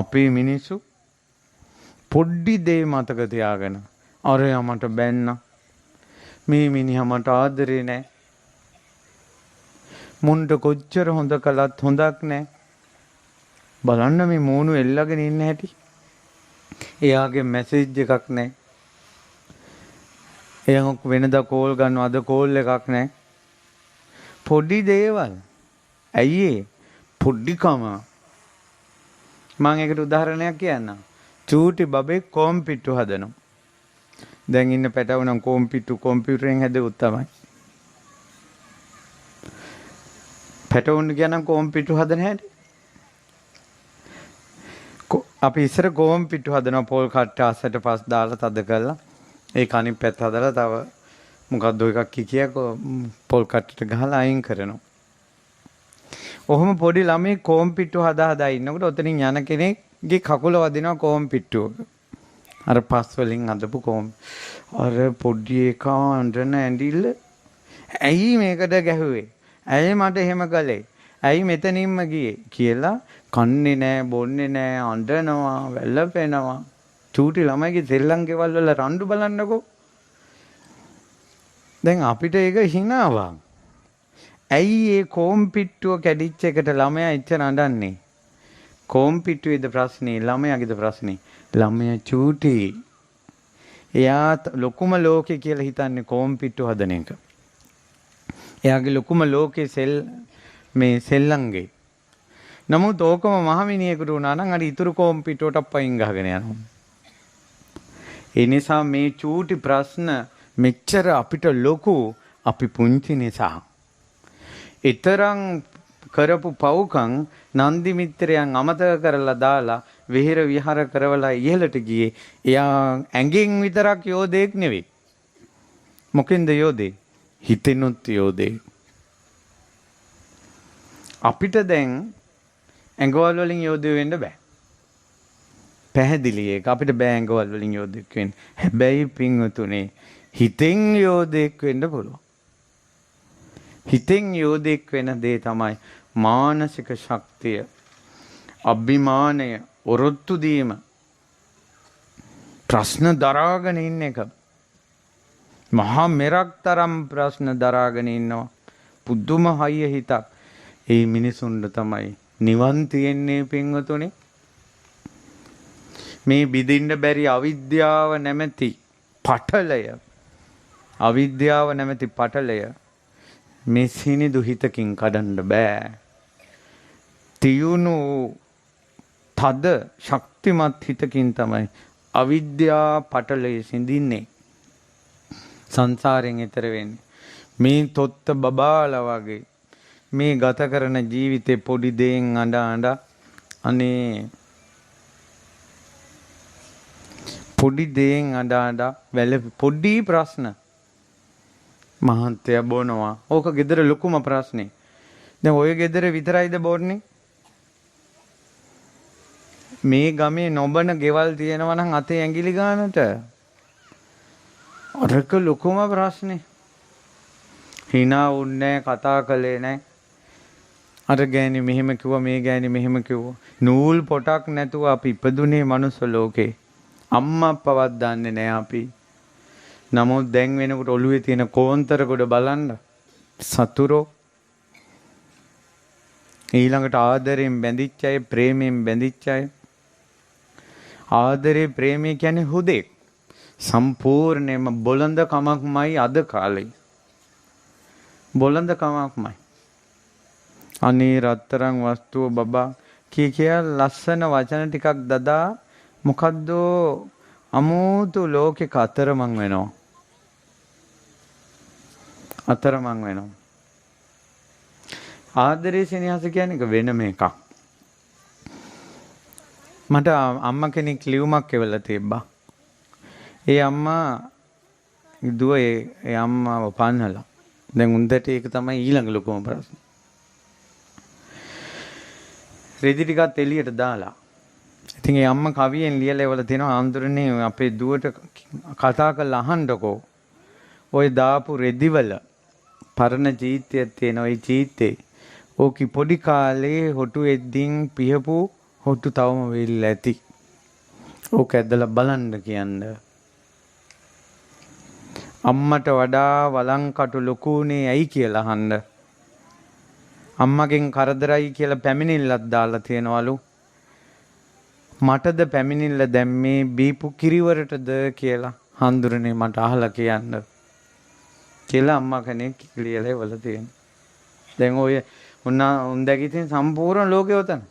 අපේ මිනිස්සු පොඩ්ඩි දේ මතක තියාගෙන අරයා මට බැන්න, මේ මිනිහා මට ආදරේ නෑ, මුන්ට කොච්චර හොඳ කළත් හොඳක් නෑ. බලන්න මේ මූණු එල්ලගෙන ඉන්න හැටි. එයාගේ මැසේජ් එකක් නෑ. එයා වෙනදා කෝල් ගන්නවා, අද කෝල් එකක් නෑ. පොඩි දේවල්. ඇයි ඒ පොඩිකම? මං ඒකට උදාහරණයක් කියන්නම්. චූටි බබෙක් කොම්පිටු හදනවා. දැන් ඉන්න පැටවු නම් කොම්පිටු කොම්පියුටරෙන් හැදුවොත් තමයි. පැටවුන් කියනනම් කොම්පිටු හදන හැටි. අපි ඉස්සර කොම්පිටු හදනවා පොල් කට්ට අස්සට පස් දාලා තද කරලා ඒක අනිත් පැත්ත හදලා තව මොකද්ද එකක් කිය පොල් කට්ටට ගහලා අයින් කරනවා. ඔහොම පොඩි ළමයි කොම්පිටු හදා හදා ඉන්නකොට ඔතනින් යන කෙනෙක්ගේ කකුල වදිනවා කොම්පිටුවක. අර පස් වලින් හදපු කොම්. අර පොඩි එකා අඬන ඇඬිල්ල. ඇයි මේකට ගැහුවේ? ඇයි මට එහෙම කළේ? ඇයි මෙතනින්ම ගියේ කියලා කන්නේ නෑ, බොන්නේ නෑ, අඬනවා, වැළපෙනවා. චූටි ළමයිගේ සෙල්ලම් ගෙවල් වල රණ්ඩු බලන්නකෝ. දැන් අපිට ඒක හිනාවක්. ඇයි ඒ කොම්පිට්ටුව කැඩිච්ච එකට ළමයා එච්චර අඬන්නේ? කොම්පිට්ටුවේද ප්‍රශ්නේ, ළමයාගේද ප්‍රශ්නේ? ළමයා චූටි. එයා ලොකුම ලෝකේ කියලා හිතන්නේ කොම්පිට්ටු හදන එක. එයාගේ ලොකුම ලෝකේ සෙල් මේ සෙල්ලංගේ. නමුත් ඕකම මහමිනියෙකුට වුණා නම් අර ඉතුරු කොම්පිටුවට පයින් ගහගෙන යනවා. ඒ නිසා මේ චූටි ප්‍රශ්න මෙච්චර අපිට ලොකු, අපි පුංචි නිසා. ඊතරම් කරපු පව්කම් නන්දි මිත්‍රයන් අමතක කරලා දාලා විහෙර විහාර කරවලා ඉහළට ගියේ. එයා ඇඟෙන් විතරක් යෝධයෙක් නෙවෙයි. මොකෙන්ද යෝධේ? හිතෙනුත් යෝධේ. අපිට දැන් ඇඟවල් වලින් යෝධයෝ වෙන්න බෑ. පැහැදිලි ඒක. අපිට බෑ ඇඟවල් වලින් යෝධයෙක් වෙන්න. හැබැයි පින්වතුනේ හිතෙන් යෝධයෙක් වෙන්න පුළුවන්. හිතෙන් යෝධයෙක් වෙන දේ තමයි මානසික ශක්තිය, අභිමානය, ඔරොත්තු දීම, ප්‍රශ්න දරාගෙන ඉන්න එක. මහා මෙරක් තරම් ප්‍රශ්න දරාගෙන ඉන්නවා. පුදුම හයිය හිතක්. ඒ මිනිසුන්ට තමයි නිවන් තියෙන්නේ පින්වතුනි. මේ බිඳින්න බැරි අවිද්‍යාව නැමැති පටලය, අවිද්‍යාව නැමැති පටලය මේ සිනිඳු හිතකින් කඩන්න බෑ. තියුණු තද ශක්තිමත් හිතකින් තමයි අවිද්‍යා පටලය සිඳින්නේ. සංසාරයෙන් එතර වෙන්නේ. මේ තොත්ත බබාලා වගේ මේ ගත කරන ජීවිතේ පොඩි දේන් අඬ අඬ අනේ පොඩි දේන් අඬ අඬ වැළ පොඩි ප්‍රශ්න මහත්තයා බොනවා. ඕක ගෙදර ලොකුම ප්‍රශ්නේ. දැන් ඔය ගෙදර විතරයිද බොන්නේ? මේ ගමේ නොබන ගෙවල් තියෙනවා නම් අතේ ඇඟිලි ගන්නට. අරක ලොකුම ප්‍රශ්නේ. hina වුන්නේ කතා කළේ නෑ. අර ගෑණි මෙහෙම කිව්වා, මේ ගෑණි මෙහෙම කිව්වා. නූල් පොටක් නැතුව අපි ඉපදුනේ මනුස්ස ලෝකේ. අම්මා අප්පවත් දන්නේ නෑ අපි. නමුත් දැන් වෙනකොට ඔළුවේ තියෙන කෝන්තර ගොඩ බලන්න. සතුරෝ. ඊළඟට ආදරයෙන් බැඳිච්ච අය, ප්‍රේමයෙන් බැඳිච්ච අය. ආදරේ ප්‍රේමය කියන්නේ හුදෙක්. සම්පූර්ණයෙන්ම බොළඳ කමක්මයි අද කාලේ. බොළඳ කමක්මයි. අනේ රත්තරන් වස්තුව බබා කිය කියා ලස්සන වචන ටිකක් දදා මොකද්ද අමෝතු ලෝකෙක අතරමං වෙනවා. අතරමං වෙනවා. ආදරේ සෙනෙහස කියන්නේ එක වෙනම එකක්. මට අම්මා කෙනෙක් ලියුමක් එවලා තිබ්බා. ඒ අම්මා දුව ඒ අම්මාව පන්නලා. දැන් උන්දට ඒක තමයි ඊළඟ ලොකුම ප්‍රශ්නේ. රෙදි ටිකත් එළියට දාලා. ඉතින් ඒ අම්මා කවියෙන් ලියලා එවලා තියෙනවා, ආන්දරනේ අපේ දුවට කතා කරලා අහන්නකෝ. ඔය දාපු රෙදිවල පරණ චීත්‍යයක් තියෙනවා. ඒ චීත්තේ ඕකි පොඩි කාලේ හොටු එද්දින් පිහපු හොට්ටු තවම වේලිලා ඇති. ඕක ඇදලා බලන්න කියන්න. අම්මට වඩා වළං කටු ලොකු උනේ ඇයි කියලා අහන්න. අම්මගෙන් කරදරයි කියලා පැමිණිල්ලක් දාලා තියෙනවලු. මටද පැමිණිල්ල දැම්මේ බීපු කිරිවරටද කියලා හඳුරන්නේ මට අහලා කියන්න කියලා අම්මා කෙනෙක් ලියලා ඉවල තියෙනවා. දැන් ඔය උන් දැන් ඉතින් සම්පූර්ණ ලෝකෙ ඔතන.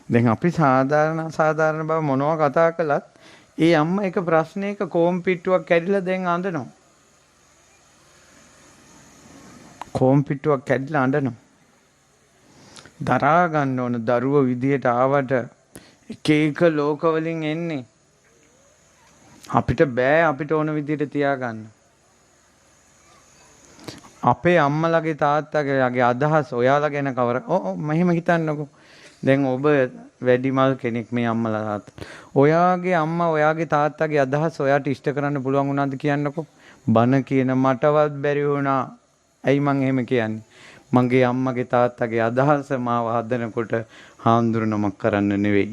දැන් අපි සාධාරණ අසාධාරණ බව මොනවා කතා කළත් ඒ අම්මා එක ප්‍රශ්නයක කෝම් පිට්ටුවක් කැඩිලා දැන් අඬනවා. කෝම් පිට්ටුවක් කැඩිලා අඬනවා. දරා ගන්න ඕන දරුවෝ විදියට ආවට එක එක ලෝක වලින් එන්නේ. අපිට බෑ අපිට ඕන විදියට තියාගන්න. අපේ අම්මලගේ තාත්තගේ අදහස් ඔයාලා ගැන කවර ඔව් ඔව් මෙහෙම හිතන්නකෝ. දැන් ඔබ වැඩිමල් කෙනෙක් මේ අම්මලා තාත්තා. ඔයාගේ අම්මා ඔයාගේ තාත්තගේ අදහස් ඔයාට ඉෂ්ට කරන්න පුළුවන් වුණාද කියන්නකෝ. බන කියන මටවත් බැරි වුණා. ඇයි මං එහෙම කියන්නේ? මගේ අම්මගේ තාත්තගේ අදහස මාව හදනකොට හාමුදුරුවනමක් කරන්න නෙවෙයි.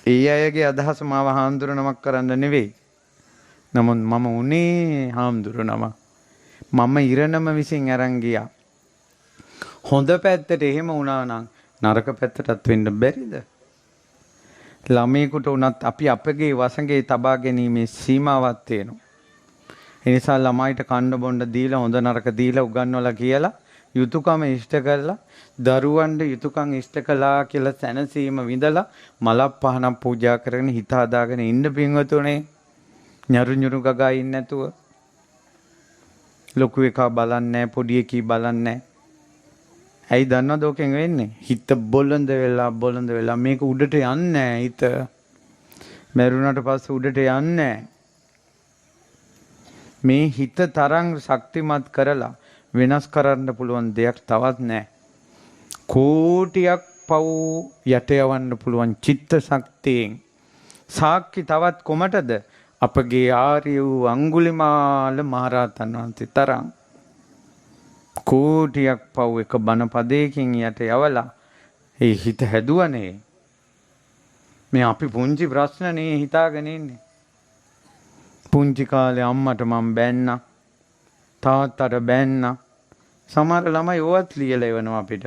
ඒ අයගේ අදහස මාව හාමුදුරුවනමක් කරන්න නෙවෙයි. නමුත් මම උනේ හාමුදුරුවනම. මම ඉරණම විසින් අරන් ගියා. හොඳ පැත්තට එහෙම වුණා නම් නරක පැත්තටත් වෙන්න බැරිද? ළමයෙකුට වුණත් අපි අපගේ වසඟේ තබා ගැනීමේ සීමාවක් තියෙනවා. ඒ නිසා ළමයිට කන්න බොන්න දීලා හොඳ නරක දීලා උගන්වලා කියලා යුතුයකම ඉෂ්ට කරලා දරුවන්ට යුතුයකම් ඉෂ්ට කළා කියලා සැනසීම විඳලා මලක් පහනක් පූජා කරගෙන හිත හදාගෙන ඉන්න පින්වතුනේ. ඤරු ඤරු ගගා ඉන්නේ නැතුව. ලොකු එකා බලන්නේ පොඩි එකී බලන්නේ. ඇයි දන්නවද ඕකෙන් වෙන්නේ? හිත බොළඳ වෙලා බොළඳ වෙලා මේක උඩට යන්නේ නැහැ හිත. මැරුණාට පස්සේ උඩට යන්නේ නැහැ. මේ හිත තරම් ශක්තිමත් කරලා වෙනස් කරන්න පුළුවන් දෙයක් තවත් නැහැ. කෝටියක් පව් යට යවන්න පුළුවන් චිත්ත ශක්තියෙන්. සාක්ෂි තවත් කොමටද? අපගේ ආර්ය වූ අඟුලිමාල මහරහතන් වහන්සේ තරම් කෝටියක් පව් එක බණ පදයකින් යට යවලා ඒ හිත හැදුවනේ. මේ අපි පුංචි ප්‍රශ්න නේ හිතාගෙන ඉන්නේ. පුංචි කාලේ අම්මට මං බැන්නා, තාත්තට බැන්නා. සමහර ළමයි ඕවත් ලියලා එවනවා අපිට.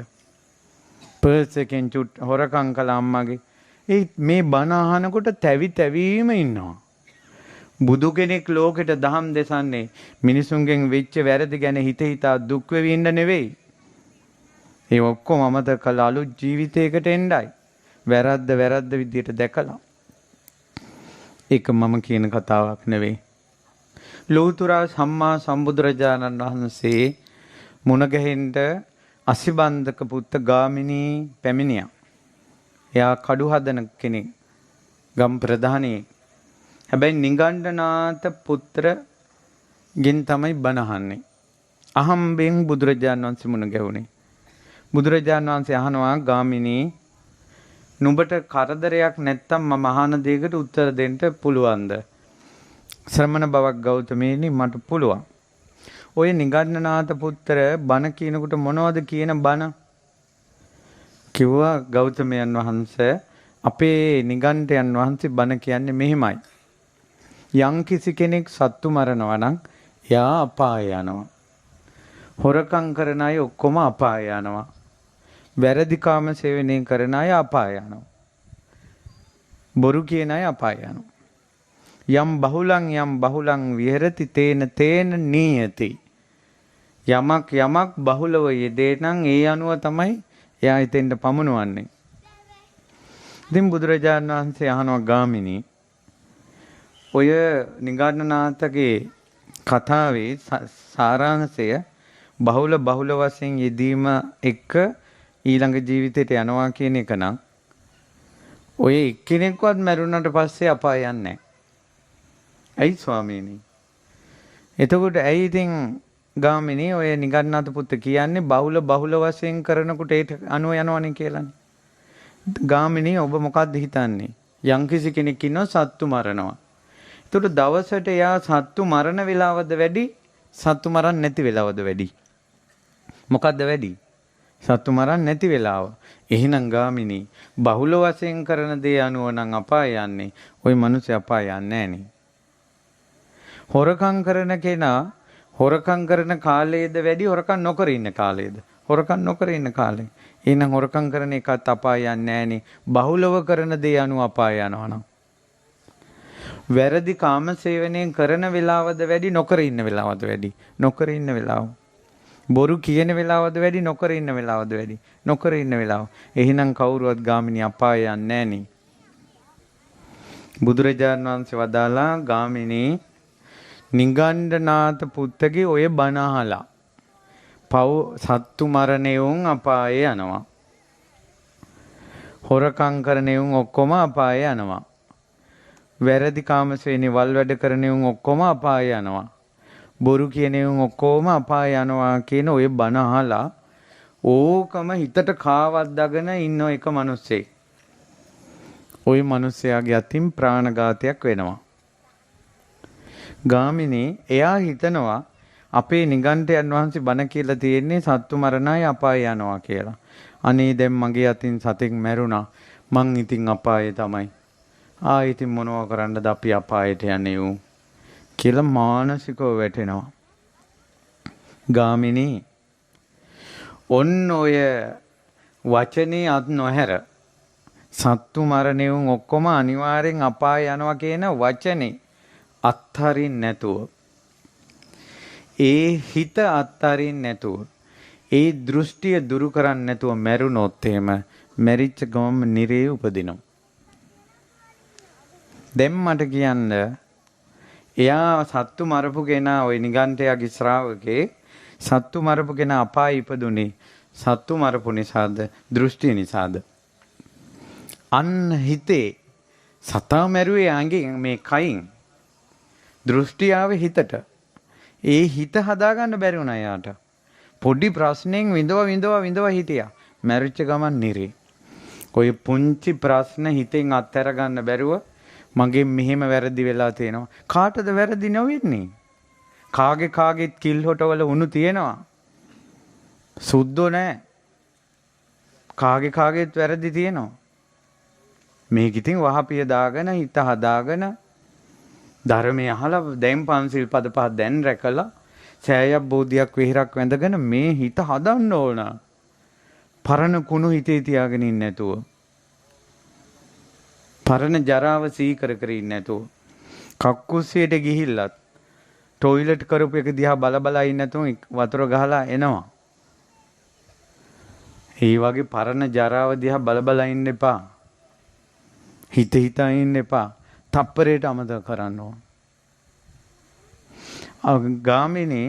පර්ස් එකෙන් චුට් හොරකම් කළ අම්මගේ. ඒ මේ බණ අහනකොට තැවි තැවීම ඉන්නවා. බුදු කෙනෙක් ලෝකෙට දහම් දෙසන්නේ මිනිසුන්ගෙන් වෙච්ච වැරදි ගැන හිත හිතා දුක් වෙවි ඉන්න නෙවෙයි. ඒ ඔක්කොම අමතක කළ අලුත් ජීවිතයකට එන්නයි. වැරද්ද වැරද්ද විදියට දැකලා. ඒක මම කියන කතාවක් නෙවෙයි. ලෝතුරා සම්මා සම්බුදුරජාණන් වහන්සේ මුණ ගැහෙන්න අසිබන්දක පුත්ත ගාමිණී පැමිණියා. එයා කඩු හදන කෙනෙක්. ගම් ප්‍රධානියෙක්. හැබැයි නිගණ්ඨනාත පුත්‍රගෙන් තමයි බණ අහන්නේ. අහම්බෙන් බුදුරජාණන් වහන්සේ මුණ ගැහුනේ. බුදුරජාණන් වහන්සේ අහනවා ගාමිණී නුඹට කරදරයක් නැත්තම් මම අහන දෙයකට උත්තර දෙන්න පුළුවන්ද? ශ්‍රමණ බවක් ගෞතමේනි මට පුළුවන්. ඔය නිගණ්ඨනාත පුත්‍ර බණ කියනකොට මොනවද කියන බණ? කිව්වා ගෞතමයන් වහන්සේ අපේ නිගණ්ඨයන් වහන්සේ බණ කියන්නේ මෙහෙමයි. යම් කිසි කෙනෙක් සත්තු මරනවා නම් එයා අපාය යනවා. හොරකම් කරන අය ඔක්කොම අපාය යනවා. වැරදි කාම සේවනය කරන අය අපාය යනවා. බොරු කියන අය අපාය යනවා. යම් බහුලං යම් බහුලං විහෙරති තේන තේන නීයති. යමක් යමක් බහුලව යෙදේ නම් ඒ අනුව තමයි එයා හිතෙන්ට පමුණුවන්නේ. ඉතින් බුදුරජාණන් වහන්සේ අහනවා ගාමිණී ඔය නිගණ්ඨනාථගේ කතාවේ සාරාංශය බහුල බහුල වශයෙන් යෙදීම එක්ක ඊළඟ ජීවිතේට යනවා කියන එක නම් ඔය එක්කෙනෙක්වත් මැරුණාට පස්සේ අපාය යන්නේ නැහැ. ඇයි ස්වාමීනි? එතකොට ඇයි ඉතින් ගාමිණී ඔය නිගණ්ඨනාථ පුත්ත කියන්නේ බහුල බහුල වශයෙන් කරනකොට ඒට අනුව යනවනේ කියලානේ. ගාමිණී ඔබ මොකද්ද හිතන්නේ? යම්කිසි කෙනෙක් ඉන්නවා සත්තු මරනවා. එතකොට දවසට එයා සත්තු මරණ වෙලාවද වැඩි සත්තු මරන්න නැති වෙලාවද වැඩි? මොකද්ද වැඩි? සත්තු මරන්නේ නැති වෙලාව. එහෙනම් ගාමිණී බහුල වශයෙන් කරන දේ අනුව නම් අපාය යන්නේ. ওই මිනිස්සු අපාය යන්නේ නෑනේ. හොරකම් කරන කෙනා හොරකම් කරන කාලයේද වැඩි හොරකම් නොකර ඉන්න කාලයේද? හොරකම් නොකර ඉන්න කාලේ. එහෙනම් හොරකම් කරන එකත් අපාය යන්නේ නෑනේ. බහුලව කරන දේ අනුව අපාය යනවා නම්. වැරදි කාම සේවනයෙන් කරන වෙලාවද වැඩි නොකර ඉන්න වෙලාවද වැඩි? නොකර ඉන්න වෙලාව. බොරු කියන වෙලාවද වැඩි නොකර ඉන්න වෙලාවද වැඩි? නොකර ඉන්න වෙලාව. එහෙනම් කවුරුවත් ගාමිණී අපාය යන්නේ නෑනේ. බුදුරජාණන් වහන්සේ වදාලා ගාමිණී නිගණ්ඨනාථ පුත්තගේ ඔය බණ අහලා පව් සත්තු මරණ එවුන් අපායේ යනවා. හොරකම් කරන එවුන් ඔක්කොම අපායේ යනවා. වැරදි කාමසේනි වල් වැඩ කරන එවුන් ඔක්කොම අපායේ යනවා. බොරු කියන එවුන් ඔක්කොම අපායේ යනවා කියන ඔය බණ අහලා ඕකම හිතට කාවද්දාගෙන ඉන්න එක මිනිස්සෙක්. ওই මිනිස්සයාගේ අතින් ප්‍රාණඝාතයක් වෙනවා. ගාමිණී එයා හිතනවා අපේ නිගණ්ඨයන් වහන්සේ බණ කියලා තියෙන්නේ සත්තු මරණයි අපාය යනවා කියලා. අනේ දැන් මගේ අතින් සතෙක් මැරුණා. මං ඉතින් අපායේ තමයි. ආ ඉතින් මොනවා කරන්නද අපි අපායට යන්නේ ඌ කියලා මානසිකව වැටෙනවා. ගාමිණී ඔන්න ඔය වචනේ අත් නොහැර සත්තු මරණේ උන් ඔක්කොම අනිවාර්යෙන් අපාය යනවා කියන වචනේ අත්හරින්න නැතුව, ඒ හිත අත්හරින්න නැතුව, ඒ දෘෂ්ටිය දුරු කරන්න නැතුව මැරුණොත් එහෙම මැරිච්ච ගමන් නිරේ උපදිනවා. දැන් මට කියන්න, එයා සත්තු මරපු කෙනා, ওই නිගණ්ඨයාගේ ශ්‍රාවකේ සත්තු මරපු කෙනා අපායේ ඉපදුනේ සත්තු මරපු නිසාද දෘෂ්ටිය නිසාද? අන්න හිතේ සතා මැරුවේ ඇඟෙන් මේ කයින්, දෘෂ්ටි ආවේ හිතට. ඒ හිත හදාගන්න බැරි වුණා එයාට. පොඩි ප්‍රශ්නෙන් විඳව විඳව විඳව හිටියා. මැරිච්ච ගමන් නිරේ. ඔය පුංචි ප්‍රශ්න හිතෙන් අත්හැර ගන්න බැරුව මගේ මෙහෙම වැරදි වෙලා තියෙනවා. කාටද වැරදි නොවෙන්නේ? කාගේ කාගේත් කිල් හොටවල උණු තියෙනවා. සුද්ධෝ නෑ. කාගේ කාගේත් වැරදි තියෙනවා. මේක ඉතින් වහපිය දාගෙන හිත හදාගෙන ධර්මය අහලා දැන් පන්සිල් පද පහ දැන් රැකලා සෑයක් බෝධියක් විහිරක් වැඳගෙන මේ හිත හදන්න ඕන. පරණ කුණු හිතේ තියාගෙන ඉන්නේ නැතුව, පරණ ජරාව සීකර කර ඉන්නේ නැතුව, කක්කුස්සියට ගිහිල්ලත් ටොයිලට් කරපු එක දිහා බල බල ඉන්නේ නැතුව වතුර ගහලා එනවා. ඒ වගේ පරණ ජරාව දිහා බල බල ඉන්න එපා. හිත හිතා ඉන්න එපා. තප්පරයට අමතක කරන්න ඕන. ගාමිණී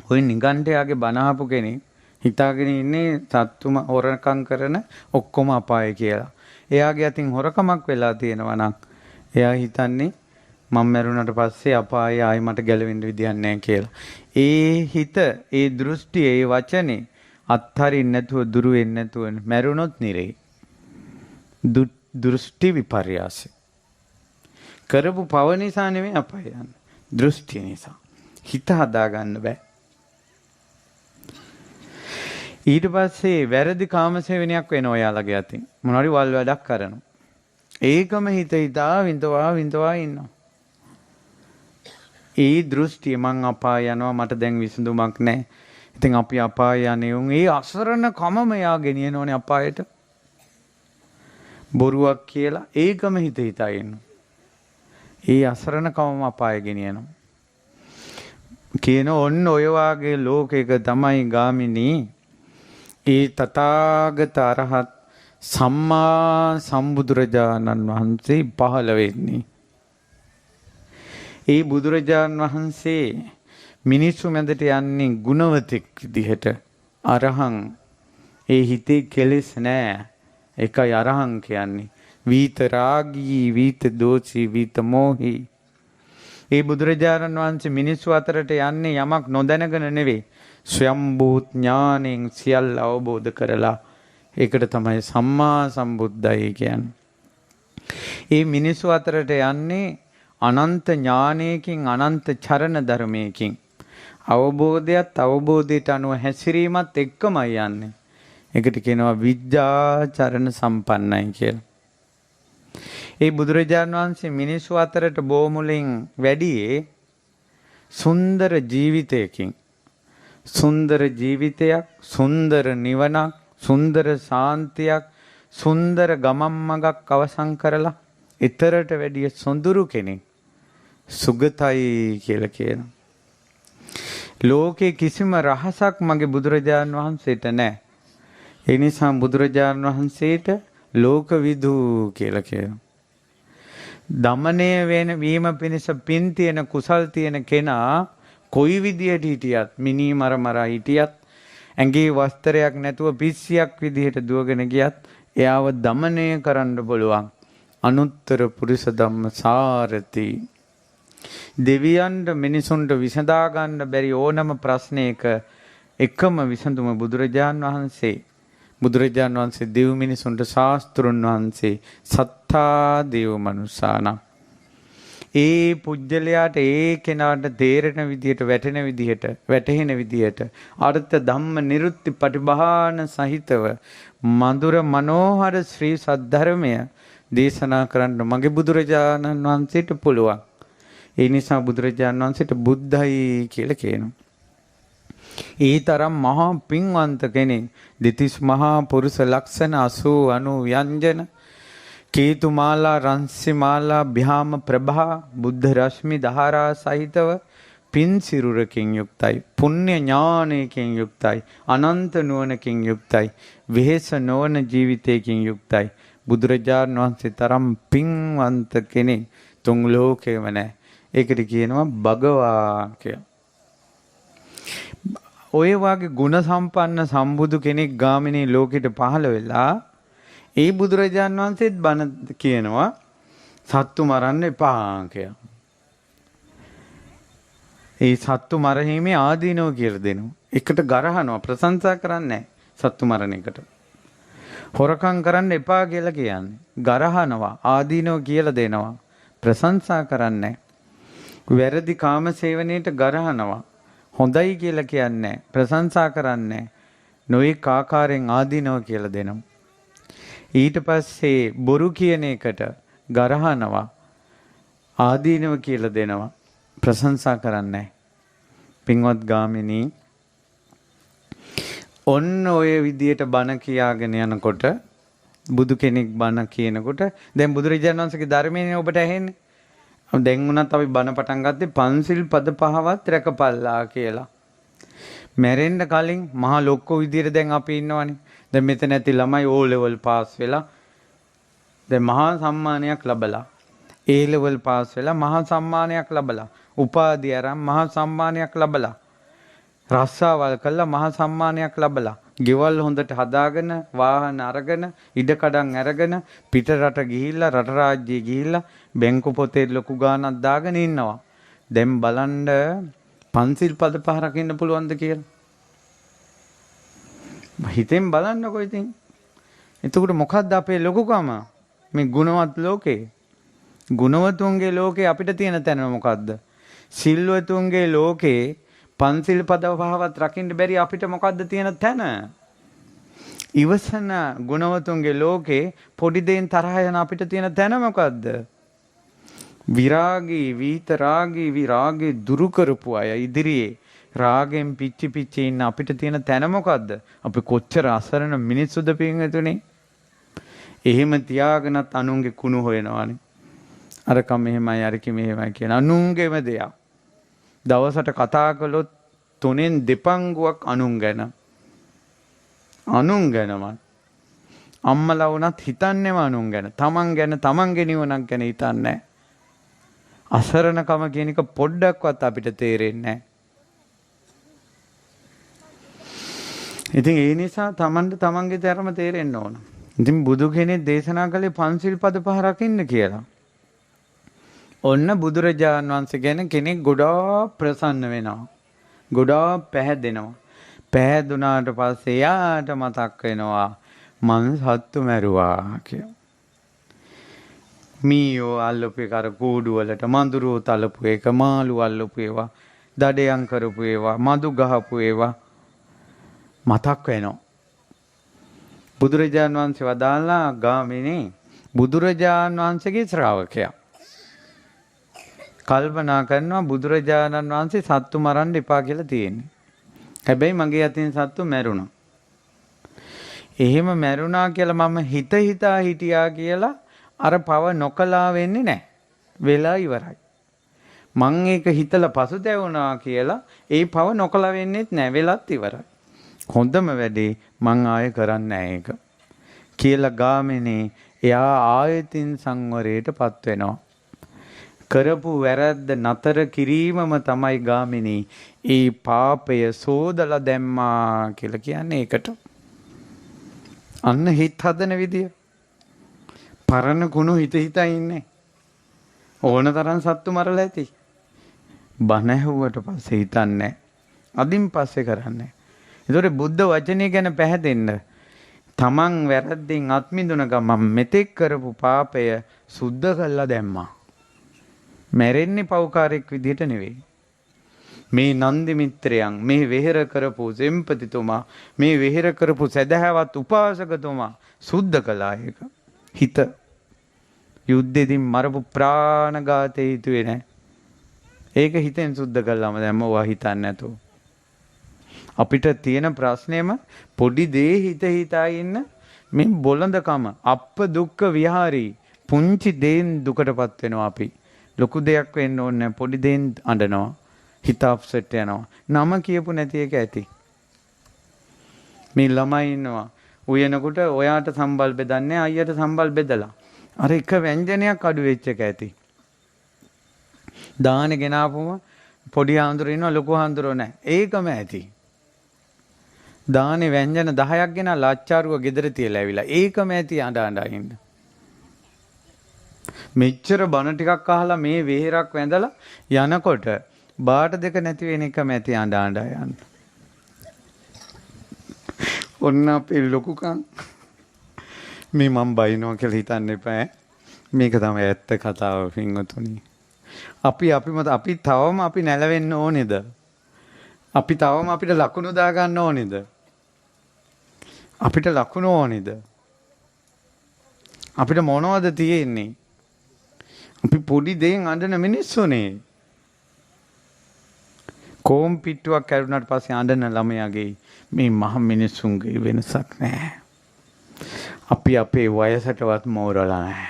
ඔය නිගණ්ඨයාගේ බණ අහපු කෙනෙක් හිතාගෙන ඉන්නේ සත්තුම හොරකම් කරන ඔක්කොම අපාය කියලා. එයාගේ අතින් හොරකමක් වෙලා තියෙනවා නම් එයා හිතන්නේ මම මැරුණාට පස්සේ අපායේ ආයි මට ගැලවෙන්න විදියක් නැහැ කියලා. ඒ හිත, ඒ දෘෂ්ටි, ඒ වචනේ අත්හරින්න නැතුව, දුරු වෙන්නේ නැතුව මැරුණොත් නිරේ. දෘෂ්ටි විපර්යාසය. කරපු පව නිසා නෙමෙයි අපාය යන්නේ. දෘෂ්ටි නිසා. හිත හදාගන්න බෑ. ඊට පස්සේ වැරදි කාමසේවනයක් වෙනවා ඔයාලගේ අතින්. මොනවාරි වල් වැඩක් කරනවා. ඒකම හිත හිතා විඳවා විඳවා ඉන්නවා. ඒ දෘෂ්ටිය මං අපාය යනවා, මට දැන් විසඳුමක් නැහැ. ඉතින් අපි අපාය යන්නේ උන් ඒ අසරණ කමම යා ගෙනියනෝනේ අපායට. බොරුවක් කියලා ඒකම හිත හිතා ඉන්නවා. ඒ අසරණ කමම අපාය ගෙනියනවා. කියන ඔන්න ඔය වාගේ ලෝකයක තමයි ගාමිණී ඒ තථාගත අරහත් සම්මා සම්බුදුරජාණන් වහන්සේ පහළ වෙන්නේ. ඒ බුදුරජාණන් වහන්සේ මිනිස්සු මැදට යන්නේ ගුණවතෙක් විදිහට. අරහං. ඒ හිතේ කෙලෙස් නෑ. ඒකයි අරහං කියන්නේ. වීත රාගී, වීත දෝෂී, වීත මෝහී. ඒ බුදුරජාණන් වහන්සේ මිනිස්සු අතරට යන්නේ යමක් නොදැනගෙන නෙවෙයි. ස්වයම්භූ ඥාණයෙන් සියල්ල අවබෝධ කරලා ඒකට තමයි සම්මා සම්බුද්දයි කියන්නේ. ඒ මිනිස්සු අතරට යන්නේ අනන්ත ඥානයකින්, අනන්ත චරණ ධර්මයකින්. අවබෝධයත් අවබෝධයට අනුව හැසිරීමත් එක්කමයි යන්නේ. ඒකට කියනවා විද්‍යාචරණ සම්පන්නයි කියලා. ඒ බුදුරජාණන් වහන්සේ මිනිස්සු අතරට බොමුලින් වැඩියේ සුන්දර ජීවිතයකින්. සුන්දර ජීවිතයක්, සුන්දර නිවනක්, සුන්දර ශාන්තියක්, සුන්දර ගමන් මගක් අවසන් කරලා ඊතරට වැඩිය සොඳුරු කෙනෙක් සුගතයි කියලා කියනවා. ලෝකේ කිසිම රහසක් මගේ බුදුරජාණන් වහන්සේට නැහැ. ඒ නිසා බුදුරජාණන් වහන්සේට ලෝකවිදු කියලා කියනවා. දමනය වෙන වීම පිණිස පින් තියෙන කුසල් තියෙන කෙනා කොයි විදියට හිටියත්, මිනී මර මර හිටියත්, ඇඟේ වස්ත්‍රයක් නැතුව පිස්සියක් විදියට දුවගෙන ගියත් එයාව දමනය කරන්න පුළුවන්. අනුත්තර පුරිස ධම්ම සාරති. දෙවියන්ට මිනිසුන්ට විසඳා ගන්න බැරි ඕනම ප්‍රශ්නයක එකම විසඳුම බුදුරජාන් වහන්සේ. බුදුරජාන් වහන්සේ දෙව් මිනිසුන්ට ශාස්ත්‍රුන් වහන්සේ, සත්තා දේව මනුස්සානම්. ඒ පුජ්‍යලයාට ඒ කෙනාට තේරෙන විදිහට, වැටෙන විදිහට, වැටහෙන විදිහට අර්ථ ධම්ම නිරුත්ති පටිභාන සහිතව මధుර මනෝහර ශ්‍රී සද්ධර්මය දේශනා කරන්න මගේ බුදුරජාණන් වහන්සේට පුළුවන්. ඒ නිසා බුදුරජාණන් වහන්සේට බුද්ධයි කියලා කියනවා. ඒ තරම් මහා පින්වන්ත කෙනෙක්. දෙතිස් මහා පුරුෂ ලක්ෂණ 80 90 ව්‍යංජන කේතුමාලා රන්සිමාලා භ්‍යාම ප්‍රභා බුද්ධ රශ්මි ධාරා සහිතව පින් සිරුරකින් යුක්තයි, පුණ්‍ය ඥානයකින් යුක්තයි, අනන්ත නුවණකින් යුක්තයි, වෙහෙස නොවන ජීවිතයකින් යුක්තයි. බුදුරජාණන් වහන්සේ තරම් පින්වන්ත කෙනෙක් තුන් ලෝකෙම නැහැ. ඒකට කියනවා භගවා කියලා. ඔය වාගේ ගුණ සම්පන්න සම්බුදු කෙනෙක් ගාමිනී ලෝකෙට පහළ වෙලා ඒ බුදුරජාන් වහන්සේත් බණ කියනවා සත්තු මරන්න එපා කියලා. ඒ සත්තු මරහීමේ ආදීනව කියලා දෙනවා. එකට ගරහනවා, ප්‍රශංසා කරන්නේ නැහැ සත්තු මරණ එකට. හොරකම් කරන්න එපා කියලා කියන්නේ. ගරහනවා, ආදීනව කියලා දෙනවා. ප්‍රශංසා කරන්නේ නැහැ. වැරදි කාම සේවනයේට ගරහනවා. හොඳයි කියලා කියන්නේ, ප්‍රශංසා කරන්නේ නොයෙක් ආකාරයෙන් ආදීනව කියලා දෙනවා. ඊට පස්සේ බොරු කියන එකට ගරහනවා, ආදීනව කියලා දෙනවා, ප්‍රශංසා කරන්නේ. පින්වත් ගාමිනී, ඔන්න ඔය විදියට බණ කියාගෙන යනකොට, බුදු කෙනෙක් බණ කියනකොට, දැන් බුදුරජාණන් වහන්සේගේ ධර්මයනේ ඔබට ඇහෙන්නේ. දැන් වුණත් අපි බණ පටන් ගත්තේ පන්සිල් පද පහවත් රැකපල්ලා කියලා. මැරෙන්න කලින් මහා ලොක්කෝ විදියට දැන් අපි ඉන්නවනේ. දැන් මෙතන ඇති ළමයි ඕ ලෙවල් පාස් වෙලා දැන් මහා සම්මානයක් ලැබලා, ඒ ලෙවල් පාස් වෙලා මහා සම්මානයක් ලැබලා, උපාධිය අරන් මහා සම්මානයක් ලැබලා, රස්සාවල් කළා මහා සම්මානයක් ලැබලා, ගෙවල් හොඳට හදාගෙන, වාහන අරගෙන, ඉඩකඩම් අරගෙන, පිට රට ගිහිල්ලා, රට රාජ්‍යයේ ගිහිල්ලා බැංකු පොතේ ලොකු ගාණක් දාගෙන ඉන්නවා. දැන් බලන්න පන්සිල් පද පහ රකින්න පුළුවන්ද කියලා. හිතෙන් බලන්නකෝ ඉතින්. එතකොට මොකද්ද අපේ ලොකුකම? මේ ගුණවත් ලෝකේ. ගුණවතුන්ගේ ලෝකේ අපිට තියෙන තැන මොකද්ද? සිල්වතුන්ගේ ලෝකේ පන්සිල් පද පහවත් රකින්න බැරි අපිට මොකද්ද තියෙන තැන? ඉවසන ගුණවතුන්ගේ ලෝකේ පොඩි දෙයින් තරහ යන අපිට තියෙන තැන මොකද්ද? විරාගී විතරාගී විරාගේ දුරු කරපු අය ඉදිරියේ රාගෙන් පිච්චි පිච්චි ඉන්න අපිට තියෙන තැන මොකද්ද? අපි කොච්චර අසරණ මිනිස්සුද පින්වතුනි? එහෙම තියාගෙනත් අනුන්ගේ කුණු හොයනවානේ. අරක මෙහෙමයි අරක මෙහෙමයි කියන අනුන්ගේම දෙයක්. දවසට කතා කළොත් තුනෙන් දෙපංගුවක් අනුන් ගැන. අනුන් ගැනම. අම්මලා වුණත් හිතන්නේම අනුන් ගැන. තමන් ගැන තමන්ගේ නිවනක් ගැන හිතන්නේ නැහැ. අසරණකම කියන එක පොඩ්ඩක්වත් අපිට තේරෙන්නේ නැහැ. ඉතින් ඒ නිසා තමන්ට තමන්ගේ ධර්ම තේරෙන්න ඕන. ඉතින් බුදු කෙනෙක් දේශනා කළේ පන්සිල් පද පහ රකින්න කියලා. ඔන්න බුදුරජාණන් වහන්සේ ගැන කෙනෙක් ගොඩාක් ප්‍රසන්න වෙනවා. ගොඩාක් පැහැදෙනවා. පැහැදුනාට පස්සේ යාට මතක් වෙනවා මං සත්තු මැරුවා කියලා. මීයෝ අල්ලපු එක අර කූඩු වලට, මඳුරෝ තලපු එක, මාළු අල්ලපු ඒවා, දඩයන් කරපු ඒවා, මදු ගහපු ඒවා මතක් වෙනවා. බුදුරජාන් වහන්සේ වදාළා ගාමිණී බුදුරජාන් වහන්සේගේ ශ්‍රාවකයා. කල්පනා කරනවා බුදුරජාණන් වහන්සේ සත්තු මරන්න එපා කියලා තියෙන්නේ. හැබැයි මගේ අතින් සත්තු මැරුණා. එහෙම මැරුණා කියලා මම හිත හිතා හිටියා කියලා අර පව නොකලා වෙන්නේ නැහැ. වෙලා ඉවරයි. මං ඒක හිතලා පසුතැවුණා කියලා ඒ පව නොකලා වෙන්නෙත් නැහැ. වෙලත් ඉවරයි. හොඳම වැඩේ මං ආයෙ කරන්නේ නැහැ ඒක. කියලා ගාමිණී එයා ආයෙතින් සංවරයටපත් වෙනවා. කරපු වැරද්ද නතර කිරීමම තමයි ගාමිණී ඒ පාපය සෝදලා දැම්මා කියලා කියන්නේ ඒකට. අන්න හිත හදන විදිය. පරණ කුණු හිත හිතා ඉන්නේ. ඕන තරම් සත්තු මරලා ඇති. බණ ඇහුවට පස්සේ හිතන්නේ අදින් පස්සේ කරන්නේ. ඒතකොට බුද්ධ වචනේ ගැන පැහැදෙන්න තමන් වැරද්දෙන් අත් මිදුන ගමන් මෙතෙක් කරපු පාපය සුද්ධ කළා දැම්මා. මැරෙන්නේ පව්කාරයෙක් විදිහට නෙවෙයි. මේ නන්දි මිත්‍රයන් මේ වෙහෙර කරපු සෙම්පතිතුමා මේ වෙහෙර කරපු සදහැවත් උපාසකතුමා සුද්ධ කළා ඒක. හිත යුද්ධෙදී මරපු ප්‍රාණඝාතේ හිතුවේ නෑ. ඒක හිතෙන් සුද්ධ කළාම දැම්ම ඔවා හිතන්නේ නැතුව. අපිට තියෙන ප්‍රශ්නේම පොඩි දේ හිත හිතා ඉන්න මේ බොළඳකම අප්ප දුක්ඛ විහාරී පුංචි දේන් දුකටපත් වෙනවා අපි. ලොකු දෙයක් වෙන්න ඕනේ නෑ පොඩි දේන් අඬනවා. හිත අප්සෙට් යනවා. නම කියපු නැති එක ඇති. මේ ළමයි ඉන්නවා. උයනකොට ඔයාට සම්බල් බෙදන්නේ අයියට සම්බල් බෙදලා. අර එක ව්‍යංජනයක් අඩු වෙච්ච එක ඇති. දාහනේ ගෙනාපුවම පොඩි හාමුදුරුවෝ ඉන්නවා ලොකු හාමුදුරුවෝ නෑ. ඒකම ඇති. දාහනේ ව්‍යංජන 10ක් ගෙනල්ලා අච්චාරුව ගෙදර තියලා ඇවිල්ලා ඒකම ඇති අඬ අඬ ඉන්න. මෙච්චර බණ ටිකක් අහලා මේ වෙහෙරක් වැඳලා යනකොට බාට දෙක නැති වෙන එකම ඇති අඬ අඬ යන්න. ඔන්න අපේ ලොකුකම් මේ මං බයිනවා කියලා හිතන්න එපා. මේක තමයි ඇත්ත කතාව පින්වතුනි. අපි අපි තවම අපි නැලවෙන්න ඕනේද? අපි තවම අපිට ලකුණු දා ගන්න ඕනේද? අපිට ලකුණු ඕනේද? අපිට මොනවද තියෙන්නේ? අපි පොඩි දෙයින් අඬන මිනිස්සුනේ. කෝම් පිටුවක් කැඩුනාට පස්සේ අඬන ළමයාගේ මේ මහ මිනිස්සුන්ගේ වෙනසක් නෑ. අපි අපේ වයසටවත් මෝරලා නෑ.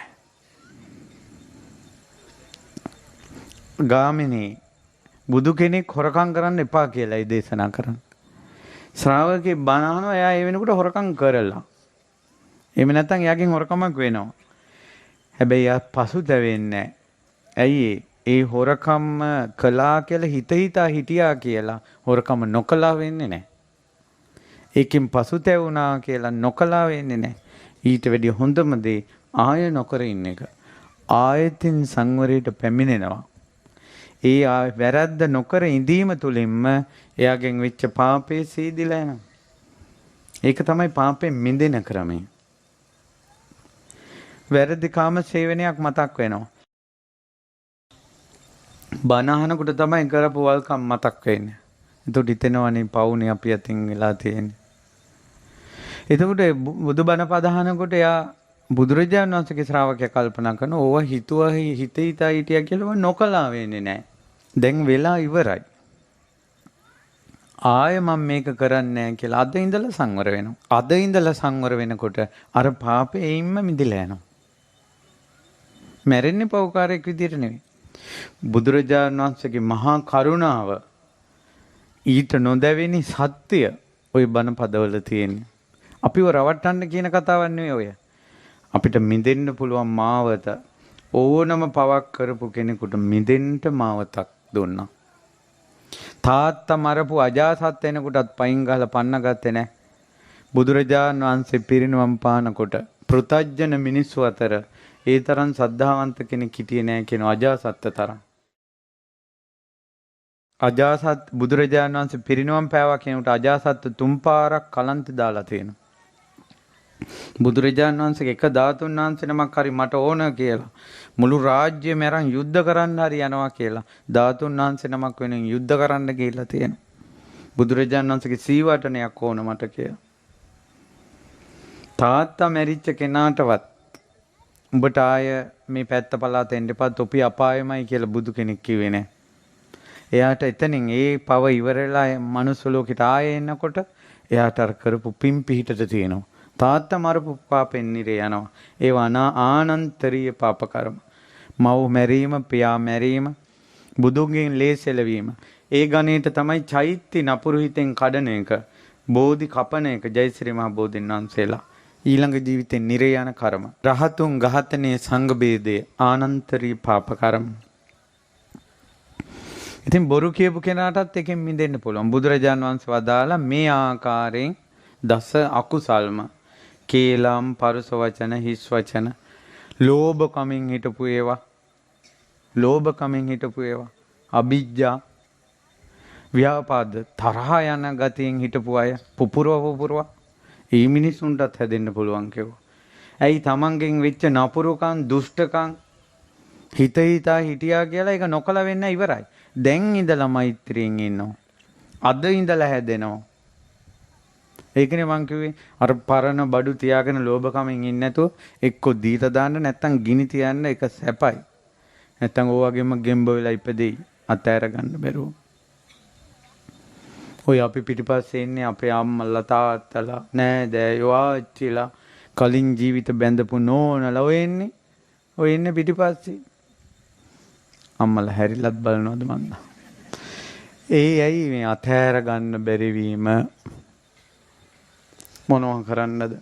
ගාමිණී බුදු කෙනෙක් හොරකම් කරන්න එපා කියලා ඒ දේශනා කරන්නේ. ශ්‍රාවකේ බණ අහනවා එයා ඒ වෙනකොට හොරකම් කරලා. එහෙම නැත්නම් එයාගෙන් හොරකමක් වෙනවා. හැබැයි එයා පසුතැවෙන්නේ නෑ. ඇයි ඒ හොරකම කළා කියලා හිත හිතා හිටියා කියලා හොරකම නොකළා වෙන්නේ නෑ. ඒකෙන් පසුතැවුණා කියලා නොකළා වෙන්නේ නෑ. ඊට වැඩිය හොඳම දේ ආය නොකර ඉන්න එක. ආයතින් සංවරයට පැමිණෙනවා. ඒ වැරද්ද නොකර ඉඳීම තුලින්ම එයාගෙන් වෙච්ච පාපේ සීදිලා යනවා. ඒක තමයි පාපෙන් මිදෙන ක්‍රමය. වැරදි කාම සේවනයක් මතක් වෙනවා. බණ අහනකොට තමයි කරපු වල්කම් මතක් වෙන්නේ. එතකොට හිතෙනවනේ පවුනේ අපි අතින් වෙලා තියෙන්නේ. එතකොට බුදුබණ පද අහනකොට එයා බුදුරජාණන් වහන්සේගේ ශ්‍රාවකයා කල්පනා කරන ඕවා හිතුවා හිත හිතා හිටියා කියලා නොකලා වෙන්නේ නැහැ. දැන් වෙලා ඉවරයි. ආය මම මේක කරන්නේ නැහැ කියලා අද ඉඳලා සංවර වෙනවා. අද ඉඳලා සංවර වෙනකොට අර පාපේ එයින්ම මිදලා යනවා. මැරෙන්නේ පව්කාරයෙක් විදියට නෙවෙයි. බුදුරජාණන් වහන්සේගේ මහා කරුණාව ඊට නොදැවෙනි සත්‍ය ඔය බණ පදවල තියෙන්නේ. අපිව රවට්ටන්න කියන කතාවක් නෙවෙයි ඔය. අපිට මිදෙන්න පුළුවන් මාවත ඕනම පවක් කරපු කෙනෙකුට මිදෙන්න මාවතක් දුන්නා. තාත්තා මරපු අජාසත් එනකොටත් පයින් ගහලා පන්න ගත්තේ නැහැ. බුදුරජාණන් වහන්සේ පිරිනිවන් පානකොට පෘථජ්ජන මිනිස්සු අතර ඒ තරම් සද්ධාවන්ත කෙනෙක් හිටියේ නෑ කියන අජාසත්ත තරම්. අජාසත් බුදුරජාණන් වහන්සේ පිරිනිවන් පෑවා කියනකොට අජාසත් තුන් පාරක් කලන්ත දාලා තියෙනවා. බුදුරජාණන් වහන්සේගේ එක ධාතුන් වහන්සේ නමක් හරි මට ඕන කියලා මුළු රාජ්‍යයම අරන් යුද්ධ කරන්න හරි යනවා කියලා ධාතුන් වහන්සේ නමක් වෙනුවෙන් යුද්ධ කරන්න ගිහිල්ලා තියෙනවා. බුදුරජාණන් වහන්සේගේ සීවටනයක් ඕන මට කියලා. තාත්තා මැරිච්ච කෙනාටවත් උඹට ආය මේ පැත්ත පළාත එන්න එපා, තොපි අපායමයි කියලා බුදු කෙනෙක් කිව්වේ නෑ. එයාට එතනින් ඒ පව ඉවර වෙලා මනුස්ස ලෝකෙට ආයෙ එනකොට එයාට අර කරපු පින් පිහිටට තියෙනවා. තාත්තා මරපු පාපෙන් නිරේ යනවා. ඒවා ආනන්තරීය පාප කර්ම. මව් මැරීම, පියා මැරීම, බුදුන්ගෙන් ලේ සෙලවීම. ඒ ගණේට තමයි චෛත්‍ය නපුරු හිතෙන් කඩන එක, බෝධි කපන එක ජයශ්‍රී මහ බෝධින් වහන්සේලා. ඊළඟ ජීවිතේ නිරේ යන කර්ම. රහතුන් ඝාතනයේ සංඝ බේදයේ ආනන්තරී පාප කර්ම. ඉතින් බොරු කියපු කෙනාටත් එකෙන් මිදෙන්න පුළුවන්. බුදුරජාන් වහන්සේ වදාලා මේ ආකාරයෙන් දස අකුසල්ම කේලම්, පරුස වචන, හිස් වචන, ලෝභකමින් හිටපු ඒවා, ලෝභකමින් හිටපු ඒවා, අවිජ්ජා, ව්‍යාපාද, තරහ යන ගතියෙන් හිටපු අය, පුපුරව පුපුරව ඒ මිනිසුන්ටත් හැදෙන්න පුළුවන් කිව්වා. ඇයි තමන්ගෙන් වෙච්ච නපුරුකම්, දුෂ්ටකම් හිත හිතා හිටියා කියලා ඒක නොකල වෙන්න ඉවරයි. දැන් ඉඳලා මෛත්‍රියෙන් ඉන්නවා. අද ඉඳලා හැදෙනවා. ඒකනේ මං කිව්වේ අර පරණ බඩු තියාගෙන ලෝභකමෙන් ඉන්නේ නැතුව එක්ක දීලා දාන්න නැත්තම් ගිනි තියන්න එක සැපයි. නැත්තම් ඕ වගේම ගෙම්බ වෙලා ඉපදෙයි. අතෑර ගන්න බැරුව. ඔය අපි පිටිපස්සේ ඉන්නේ අපේ අම්මලා තාත්තලා නෑදෑයෝ ආච්චිලා කලින් ජීවිත බැඳපු නෝනලා ඔය එන්නේ. ඔය එන්නේ පිටිපස්සේ. අම්මලා හැරිලත් බලනවද මන්ද? ඒ ඇයි මේ අතෑර ගන්න බැරි වීම? මොනවා කරන්නද?